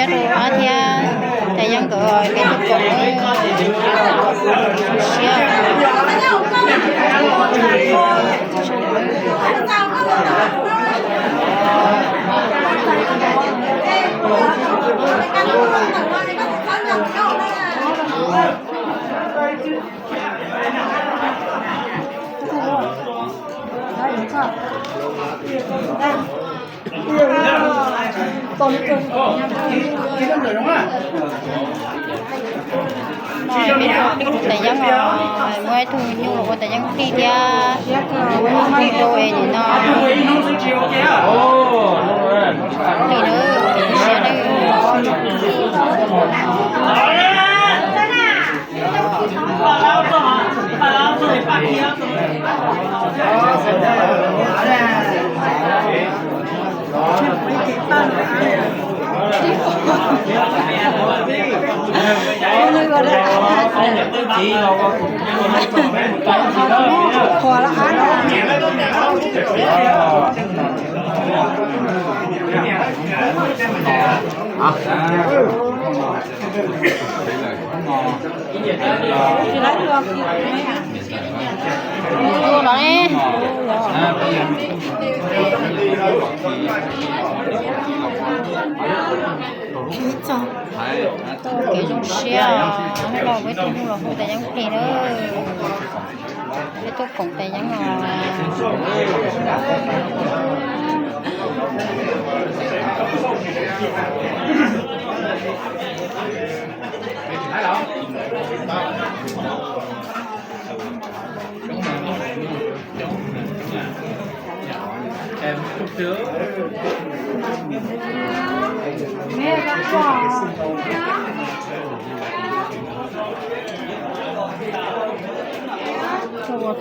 ຽເດີ ອາທຽ ແຕ່ຍັງກໍເປັນທຸກຄົນເດີ ເຊີຍ. ແຕ່ຍັງ ເມື່ອຍທຸ່ງຢູ່ ແຕ່ຍັງຕິດຢາ ຕິດໂຕເອງເນາະ ນີ້ເດີ ເຊຍເດີ. ໂອ້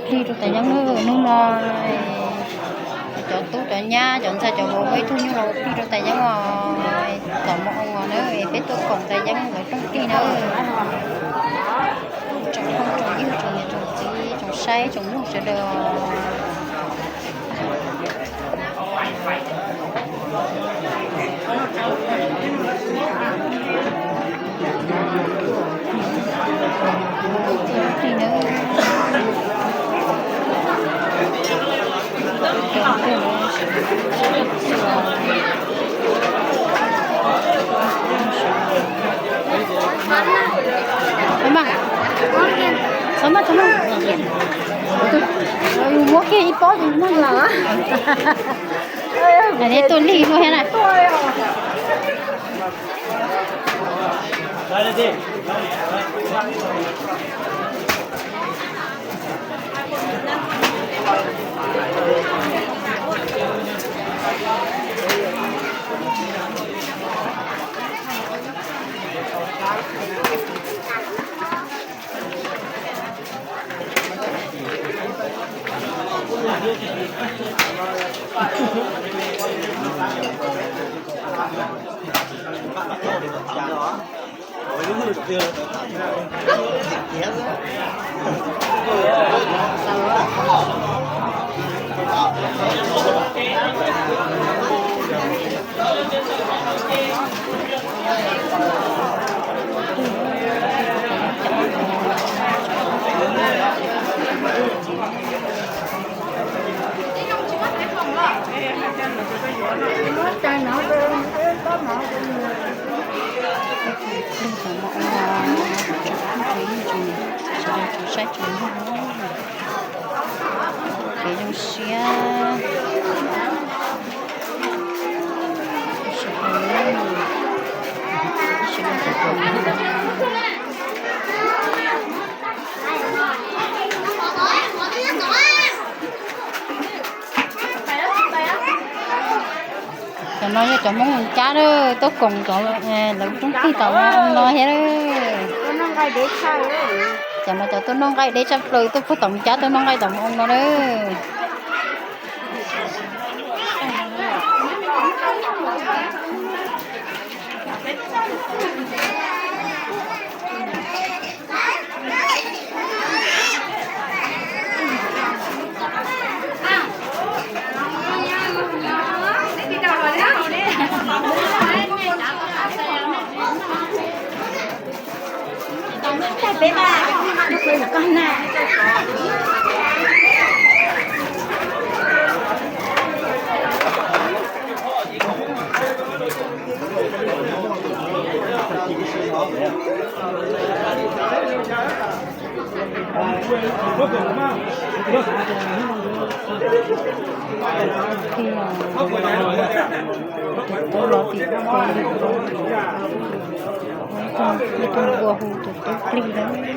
ດີໂຕແຕ່ຍັງເນີ ໜຸ່ມນ້ອຍ ຈອນຕູ້ຈອນຍາ ຈອນຊາຈອນໂຫ ເວີຍ ທຸ່ງຢູ່ໂລ ດີໂຕແຕ່ຍັງເນີ ຈອນມາອອງເນີ ເປັນໂຕຂອງແຕ່ຍັງເນີ ຕ້ອງດີເນີ ຈອນຂອງຈອນຢືດ ຈອນເຍ ຈອນຈີ ຈອນໄຊ ຈອນລູກ ຈອນເດີ. Cov no yog cov Hmoob Mus Cab na, tuaj koom cov lawv roob tig tom mos oo no thiab na. Cov no cov tuaj noj nqaij deb tshaj plaws, tuaj puag tom Mus Cab tuaj noj nqaij tom mos oo no na. ເປັນຕົວເລາະຕິດເປັນຢູ່ບໍ່ ມີແຕ່ບົວຫູຕົວເຕັກເລັກແລ້ວ.